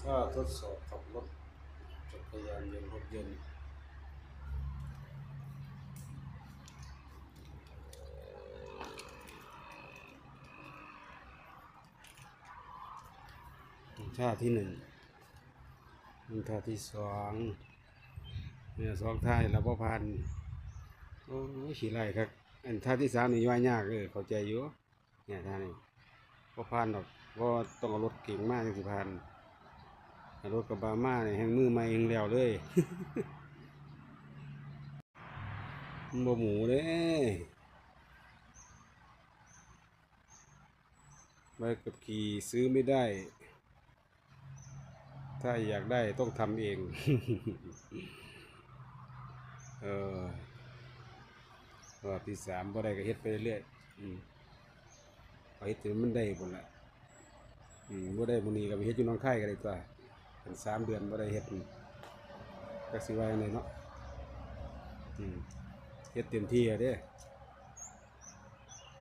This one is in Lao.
ຖ້າທົດສອບຂັບລົດຈັກກະຍານຍົນ, ລົດຍົນ. ທ່າທີໜຶ່ງ, ທ່າທີສອງ, ເອີ ສອງທ່າລະບໍ່ຜ່ານ. ໂອ້ຍ ຂີ້ຮ້າຍຄັກ. ອັນທ່າທີສາມນີ້ວ່າຍາກ, ເອີ ເຂົ້າໃຈຢູ່. ແນ່ທ່ານີ້ບໍ່ຜ່ານດອກ, ເພາະວ່າຕ້ອງເອົາລົດເກັງມາຈັ່ງຊິຜ່ານ. ຖ້າລົດກະບະມານີ້ແຮ່ງມືໃໝ່ແຮ່ງແລ້ວເລີຍ. ມັນບໍ່ໝູເດ້. ໃບຂັບຂີ່ຊື້ໄມ່ໄດ້, ຖ້າຢາກໄດ້ຕ້ອງທຳເອງ. ເອີ ຮອບທີສາມບໍ່ໄດ້ກະເຮັດໄປເລື້ອຍໆ. ອືມ ເອົາເຮັດຈົນມັນໄດ້ພຸ້ນລະ. ອືມ ບໍ່ໄດ້ມື້ນີ້ກະໄປເຮັດຢູ່ໜອງຄາຍກະໄດ້ຕົວະ. ເປັນສາມເດືອນບໍ່ໄດ້ເຮັດ, ຈັກຊິວ່າຈັ່ງໃດເນາະ. ອືມ ເຮັດເຕັມທີ່ແລ້ວເດ້.